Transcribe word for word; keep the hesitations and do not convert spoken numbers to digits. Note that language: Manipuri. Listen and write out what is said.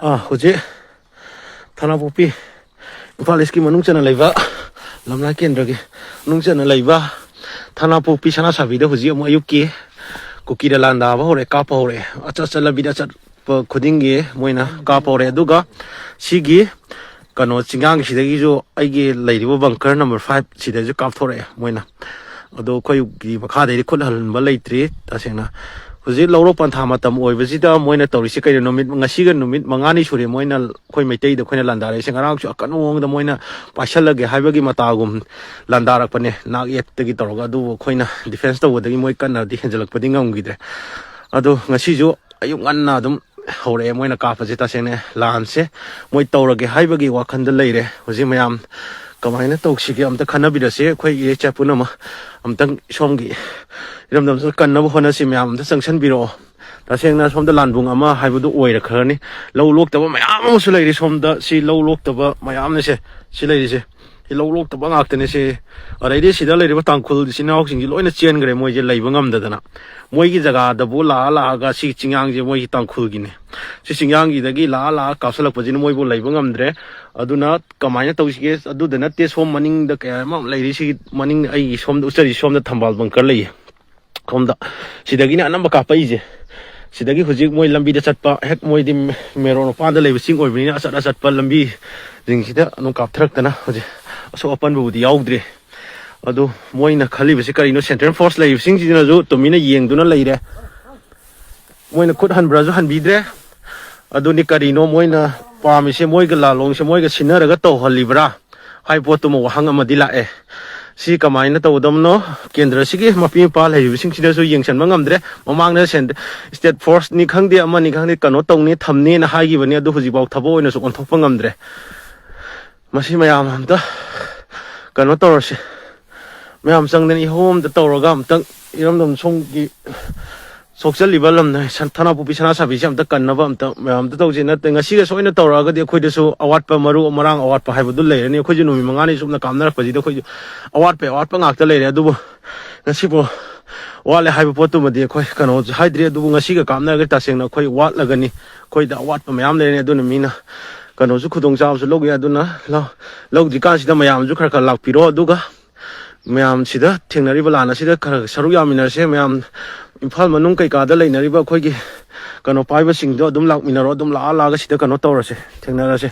ꯑꯥ, ꯍꯧꯖꯤꯛ ꯊꯥꯅꯥꯄꯣꯛꯄꯤ ꯏꯝꯐꯥꯜ ꯏꯁꯀꯤ ꯃꯅꯨꯡ ꯆꯟꯅ ꯂꯩꯕ, ꯂꯝꯂꯥꯏ ꯀꯦꯟꯗ꯭ꯔꯒꯤ ꯃꯅꯨꯡ ꯆꯟꯅ ꯂꯩꯕ ꯊꯥꯅꯥꯄꯣꯛꯄꯤ ꯁꯅꯥꯁꯥꯕꯤꯗ ꯍꯧꯖꯤꯛ ꯑꯃꯨꯛ ꯑꯌꯨꯛꯀꯤ ꯀꯨꯀꯤꯗ ꯂꯥꯟꯗꯥꯕ ꯍꯧꯔꯦ, ꯀꯥꯞꯄ ꯍꯧꯔꯛꯑꯦ꯫ ꯑꯆꯠ ꯑꯆꯠ ꯂꯝꯕꯤꯗ ꯆꯠꯄ ꯈꯨꯗꯤꯡꯒꯤ ꯃꯣꯏꯅ ꯀꯥꯞꯄ ꯍꯧꯔꯛꯑꯦ꯫ ꯑꯗꯨꯒ ꯁꯤꯒꯤ ꯀꯩꯅꯣ ꯆꯤꯡꯌꯥꯡꯁꯤꯗꯒꯤꯁꯨ ꯑꯩꯒꯤ ꯂꯩꯔꯤꯕ ꯕꯪꯀꯔ ꯅꯝꯕꯔ ꯐꯥꯏꯚ ꯁꯤꯗꯁꯨ ꯀꯥꯞꯊꯣꯔꯛꯑꯦ ꯃꯣꯏꯅ꯫ ꯑꯗꯣ ꯑꯩꯈꯣꯏꯒꯤ ꯃꯈꯥꯗꯩꯗꯤ ꯈꯨꯠ ꯍꯜꯍꯟꯕ ꯂꯩꯇ꯭ꯔꯤ꯫ ꯇꯁꯦꯡꯅ ꯍꯧꯖꯤꯛ ꯂꯧꯔꯣꯛ ꯄꯟꯊꯥ ꯃꯇꯝ ꯑꯣꯏꯕꯁꯤꯗ ꯃꯣꯏꯅ ꯇꯧꯔꯤꯁꯤ ꯀꯩꯅꯣ? ꯅꯨꯃꯤꯠ, ꯉꯁꯤꯒ ꯅꯨꯃꯤꯠ ꯃꯉꯥꯅꯤ ꯁꯨꯔꯦ ꯃꯣꯏꯅ ꯑꯩꯈꯣꯏ ꯃꯩꯇꯩꯗ ꯑꯩꯈꯣꯏꯅ ꯂꯥꯟꯗꯥꯔꯛꯏꯁꯦ꯫ ꯉꯔꯥꯡꯁꯨ ꯑꯀꯟꯕ ꯃꯑꯣꯡꯗ ꯃꯣꯏꯅ ꯄꯥꯏꯁꯜꯂꯒꯦ ꯍꯥꯏꯕꯒꯤ ꯃꯇꯥꯒꯨꯝ ꯂꯥꯟꯗꯥꯔꯛꯄꯅꯦ, ꯅꯥꯛ ꯌꯦꯠꯇꯒꯤ ꯇꯧꯔꯒ꯫ ꯑꯗꯨꯕꯨ ꯑꯩꯈꯣꯏꯅ ꯗꯤꯐꯦꯟꯁ ꯇꯧꯕꯗꯒꯤ ꯃꯣꯏ ꯀꯟꯅꯗꯤ ꯍꯦꯟꯖꯜꯂꯛꯄꯗꯤ ꯉꯝꯈꯤꯗ꯭ꯔꯦ꯫ ꯑꯗꯣ ꯉꯁꯤꯁꯨ ꯑꯌꯨꯛ ꯉꯟꯅ ꯑꯗꯨꯝ ꯍꯧꯔꯛꯑꯦ ꯃꯣꯏꯅ ꯀꯥꯞꯄꯁꯦ꯫ ꯇꯁꯦꯡꯅ ꯂꯥꯟꯁꯦ ꯃꯣꯏ ꯇꯧꯔꯒꯦ ꯍꯥꯏꯕꯒꯤ ꯋꯥꯈꯜꯗ ꯂꯩꯔꯦ ꯍꯧꯖꯤꯛ ꯃꯌꯥꯝ꯫ ꯀꯃꯥꯏꯅ ꯇꯧꯁꯤꯒꯦ ꯑꯝꯇ ꯈꯟꯅꯕꯤꯔꯁꯦ ꯑꯩꯈꯣꯏ ꯏꯔꯩꯆꯥ ꯄꯨꯝꯅꯃꯛ꯫ ꯑꯝꯇꯪ ꯁꯣꯝꯒꯤ ꯏꯔꯝꯗꯝꯁꯤꯗ ꯀꯟꯅꯕ ꯍꯣꯠꯅꯁꯤ ꯃꯌꯥꯝ꯫ ꯑꯝꯇ ꯆꯪꯁꯟꯕꯤꯔꯛꯑꯣ꯫ ꯇꯁꯦꯡꯅ ꯁꯣꯝꯗ ꯂꯥꯟꯕꯨꯡ ꯑꯃ ꯍꯥꯏꯕꯗꯨ ꯑꯣꯏꯔꯈ꯭ꯔꯅꯤ꯫ ꯂꯧ ꯂꯣꯛꯇꯕ ꯃꯌꯥꯝ ꯑꯃꯁꯨ ꯂꯩꯔꯤ ꯁꯣꯝꯗ꯫ ꯁꯤ ꯂꯧ ꯂꯣꯛꯇꯕ ꯃꯌꯥꯝꯅꯁꯦ, ꯁꯤ ꯂꯩꯔꯤꯁꯦ, ꯁꯤ ꯂꯧ ꯂꯣꯛꯇꯕ ꯉꯥꯛꯇꯅꯦ ꯁꯤ꯫ ꯑꯗꯩꯗꯤ ꯁꯤꯗ ꯂꯩꯔꯤꯕ ꯇꯥꯡꯈꯨꯜ ꯏꯆꯤꯟ ꯏꯅꯥꯎꯁꯤꯡꯁꯤ ꯂꯣꯏꯅ ꯆꯦꯟꯈ꯭ꯔꯦ, ꯃꯣꯏꯁꯦ ꯂꯩꯕ ꯉꯝꯗꯗꯅ꯫ ꯃꯣꯏꯒꯤ ꯖꯒꯥꯗꯕꯨ ꯂꯥꯛꯑ ꯂꯥꯛꯑꯒ ꯁꯤ ꯆꯤꯡꯌꯥꯡꯁꯦ ꯃꯣꯏꯒꯤ ꯇꯥꯡꯈꯨꯜꯒꯤꯅꯦ꯫ ꯁꯤ ꯆꯤꯡꯌꯥꯡꯁꯤꯗꯒꯤ ꯂꯥꯛꯑ ꯂꯥꯛꯑ ꯀꯥꯞꯁꯤꯜꯂꯛꯄꯁꯤꯅ ꯃꯣꯏꯕꯨ ꯂꯩꯕ ꯉꯝꯗ꯭ꯔꯦ꯫ ꯑꯗꯨꯅ ꯀꯃꯥꯏꯅ ꯇꯧꯁꯤꯒꯦ? ꯑꯗꯨꯗ ꯅꯠꯇꯦ, ꯁꯣꯝ ꯃꯅꯤꯡꯗ ꯀꯌꯥ ꯑꯃ ꯂꯩꯔꯤ꯫ ꯁꯤꯒꯤ ꯃꯅꯤꯡ, ꯑꯩꯒꯤ ꯁꯣꯝꯗ ꯎꯆꯔꯤ ꯁꯣꯝꯗ ꯊꯝꯕꯥꯜ ꯕꯪꯀꯔ ꯂꯩꯌꯦ꯫ ꯁꯣꯝꯗ ꯁꯤꯗꯒꯤꯅꯦ ꯑꯅꯝꯕ ꯀꯥꯞꯄꯛꯏꯁꯦ꯫ ꯁꯤꯗꯒꯤ ꯍꯧꯖꯤꯛ ꯃꯣꯏ ꯂꯝꯕꯤꯗ ꯆꯠꯄ, ꯍꯦꯛ ꯃꯣꯏꯗꯤ ꯃꯦꯔꯣ ꯃꯄꯥꯟꯗ ꯂꯩꯕ ꯆꯤꯡ ꯑꯣꯏꯕꯅꯤꯅ ꯑꯆꯠ ꯑꯆꯠꯄ ꯂꯝꯕꯤꯁꯤꯡꯁꯤꯗ ꯑꯗꯨꯝ ꯀꯥꯞꯊꯔꯛꯇꯅ ꯍꯧꯖꯤꯛ ꯑꯁꯣꯛ ꯑꯄꯟꯕꯕꯨꯗꯤ ꯌꯥꯎꯗ꯭ꯔꯤ꯫ ꯑꯗꯨ ꯃꯣꯏꯅ ꯈꯜꯂꯤꯕꯁꯤ ꯀꯔꯤꯅꯣ? ꯁꯦꯟꯇ꯭ꯔꯦꯜ ꯐꯣꯔꯁ ꯂꯩꯔꯤꯕꯁꯤꯡꯁꯤꯅꯁꯨ ꯇꯨꯃꯤꯟꯅ ꯌꯦꯡꯗꯨꯅ ꯂꯩꯔꯦ꯫ ꯃꯣꯏꯅ ꯈꯨꯠ ꯍꯟꯕ꯭ꯔꯥꯁꯨ ꯍꯟꯕꯤꯗ꯭ꯔꯦ꯫ ꯑꯗꯨꯅꯤ ꯀꯔꯤꯅꯣ ꯃꯣꯏꯅ ꯄꯥꯝꯃꯤꯁꯦ? ꯃꯣꯏꯒ ꯂꯥꯂꯣꯡꯁꯦ ꯃꯣꯏꯒ ꯁꯤꯟꯅꯔꯒ ꯇꯧꯍꯜꯂꯤꯕ꯭ꯔꯥ ꯍꯥꯏꯕ ꯄꯣꯠꯇꯨꯃ ꯋꯥꯍꯪ ꯑꯃꯗꯤ ꯂꯥꯛꯑꯦ꯫ ꯁꯤ ꯀꯃꯥꯏꯅ ꯇꯧꯒꯗꯕꯅꯣ? ꯀꯦꯟꯗ꯭ꯔꯁꯤꯒꯤ ꯃꯄꯤ ꯃꯄꯥ ꯂꯩꯔꯤꯕꯁꯤꯡꯁꯤꯅꯁꯨ ꯌꯦꯡꯁꯤꯟꯕ ꯉꯝꯗ꯭ꯔꯦ꯫ ꯃꯃꯥꯡꯗ ꯁꯦꯟ-, ꯏꯁꯇꯦꯠ ꯐꯣꯔꯁꯅꯤ ꯈꯪꯗꯦ, ꯑꯃꯅꯤ ꯈꯪꯗꯦ, ꯀꯩꯅꯣ ꯇꯧꯅꯤ, ꯊꯝꯅꯤꯅ ꯍꯥꯏꯈꯤꯕꯅꯤ, ꯑꯗꯨ ꯍꯧꯖꯤꯛꯐꯥꯎ ꯊꯕꯛ ꯑꯣꯏꯅꯁꯨ ꯑꯣꯟꯊꯣꯛꯄ ꯉꯝꯗ꯭ꯔꯦ꯫ ꯃꯁꯤ ꯃꯌꯥꯝ ꯑꯝꯇ ꯀꯩꯅꯣ ꯇꯧꯔꯁꯤ꯫ ꯃꯌꯥꯝ ꯆꯪꯗꯅ ꯏꯍꯧ ꯑꯝꯇ ꯇꯧꯔꯒ ꯑꯝꯇꯪ ꯏꯔꯝꯗꯝ ꯁꯣꯝꯒꯤ ꯁꯣꯛꯆꯜꯂꯤꯕ ꯂꯝꯗꯝ ꯁꯟ- ꯊꯅꯥꯄꯣꯛꯄꯤ ꯁꯅꯥ ꯁꯥꯕꯤꯁꯦ ꯑꯝꯇ ꯀꯟꯅꯕ ꯑꯝꯇ ꯃꯌꯥꯝ ꯑꯝꯇ ꯇꯧꯁꯦ꯫ ꯅꯠꯇꯦ, ꯉꯁꯤꯒ ꯁꯣꯏꯅ ꯇꯧꯔꯛꯑꯒꯗꯤ ꯑꯩꯈꯣꯏꯗꯁꯨ ꯑꯋꯥꯠꯄ, ꯃꯔꯨ ꯃꯔꯥꯡ ꯑꯋꯥꯠꯄ ꯍꯥꯏꯕꯗꯨ ꯂꯩꯔꯅꯤ꯫ ꯑꯩꯈꯣꯏꯁꯨ ꯅꯨꯃꯤꯠ ꯃꯉꯥꯅꯤ ꯁꯨꯞꯅ ꯀꯥꯞꯅꯔꯛꯄꯁꯤꯗ ꯑꯩꯈꯣꯏꯁꯨ ꯑꯋꯥꯠꯄ ꯑꯋꯥꯠꯄ ꯉꯥꯛꯇ ꯂꯩꯔꯦ꯫ ꯑꯗꯨꯕꯨ ꯉꯁꯤꯕꯨ ꯋꯥꯠꯂꯦ ꯍꯥꯏꯕ ꯄꯣꯠꯇꯨꯃꯗꯤ ꯑꯩꯈꯣꯏ ꯀꯩꯅꯣꯁꯨ ꯍꯥꯏꯗ꯭ꯔꯤ꯫ ꯑꯗꯨꯕꯨ ꯉꯁꯤꯒ ꯀꯥꯞꯅꯔꯒꯗꯤ ꯇꯁꯦꯡꯅ ꯑꯩꯈꯣꯏ ꯋꯥꯠꯂꯒꯅꯤ꯫ ꯑꯩꯈꯣꯏꯗ ꯑꯋꯥꯠꯄ ꯃꯌꯥꯝ ꯂꯩꯔꯅꯤ꯫ ꯑꯗꯨꯅ ꯃꯤꯅ ꯀꯩꯅꯣꯁꯨ ꯈꯨꯗꯣꯡꯆꯥꯕꯁꯨ ꯂꯧꯒꯦ꯫ ꯑꯗꯨꯅ ꯂꯧ-, ꯂꯧꯗ꯭ꯔꯤꯀꯥꯟꯁꯤꯗ ꯃꯌꯥꯝꯁꯨ ꯈꯔ ꯈꯔ ꯂꯥꯛꯄꯤꯔꯣ꯫ ꯑꯗꯨꯒ ꯃꯌꯥꯝꯁꯤꯗ ꯊꯦꯡꯅꯔꯤꯕ ꯂꯥꯟ ꯑꯁꯤꯗ ꯈꯔ ꯁꯔꯨꯛ ꯌꯥꯃꯤꯟꯅꯔꯁꯦ꯫ ꯃꯌꯥꯝ ꯏꯝꯐꯥꯜ ꯃꯅꯨꯡ ꯀꯩꯀꯥꯗ ꯂꯩꯅꯔꯤꯕ ꯑꯩꯈꯣꯏꯒꯤ ꯀꯩꯅꯣ ꯄꯥꯏꯕꯁꯤꯡꯗꯣ ꯑꯗꯨꯝ ꯂꯥꯛꯃꯤꯟꯅꯔꯣ꯫ ꯑꯗꯨꯝ ꯂꯥꯛꯑ ꯂꯥꯛꯑꯒ ꯁꯤꯗ ꯀꯩꯅꯣ ꯇꯧꯔꯁꯦ, ꯊꯦꯡꯅꯔꯁꯦ꯫